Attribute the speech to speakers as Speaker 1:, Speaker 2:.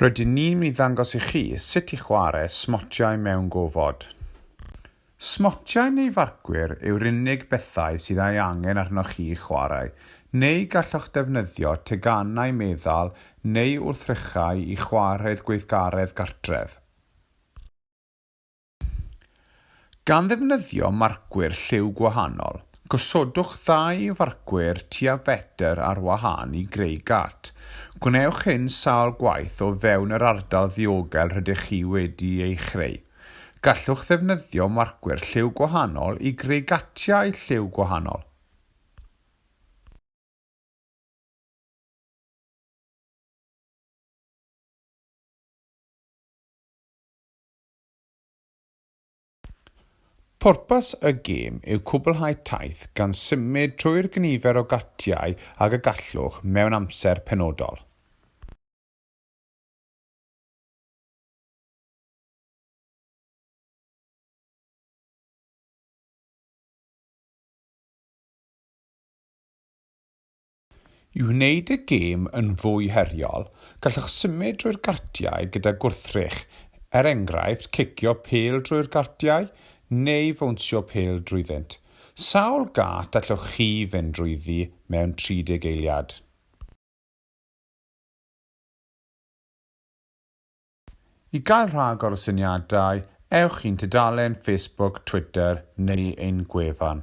Speaker 1: Rydyn ni'n mynd i ddangos i chi sut i chwarae smotiau mewn gofod. Smotiau neu farcwyr yw'r unig bethau sydd ei angen arnoch chi i chwarae, neu gallwch ddefnyddio teganau meddal neu wrthrychau i chwarae'r gweithgaredd gartref. Gan ddefnyddio marcwyr lliw gwahanol, gosodwch ddau farcwyr tua fetr ar wahân i greu gât. Gwnewch hyn sawl gwaith o fewn yr ardal ddiogel rydych chi wedi ei chreu. Gallwch ddefnyddio marcwyr lliw gwahanol i greu gatiau lliw gwahanol. Pwrpas y gêm yw cwblhau taith gan symud trwy'r gynifer o gatiau ag y gallwch mewn amser penodol. I wneud y gêm yn fwy heriol, gallwch symud drwy'r gartiau gyda gwrthrych, er enghraifft, cicio pêl drwy'r gartiau, neu fownsio pêl drwyddynt. Sawl gât allwch chi fynd drwyddi mewn 30 eiliad? I gael rhagor o syniadau, ewch i'n tudalen Facebook, Twitter neu ein gwefan.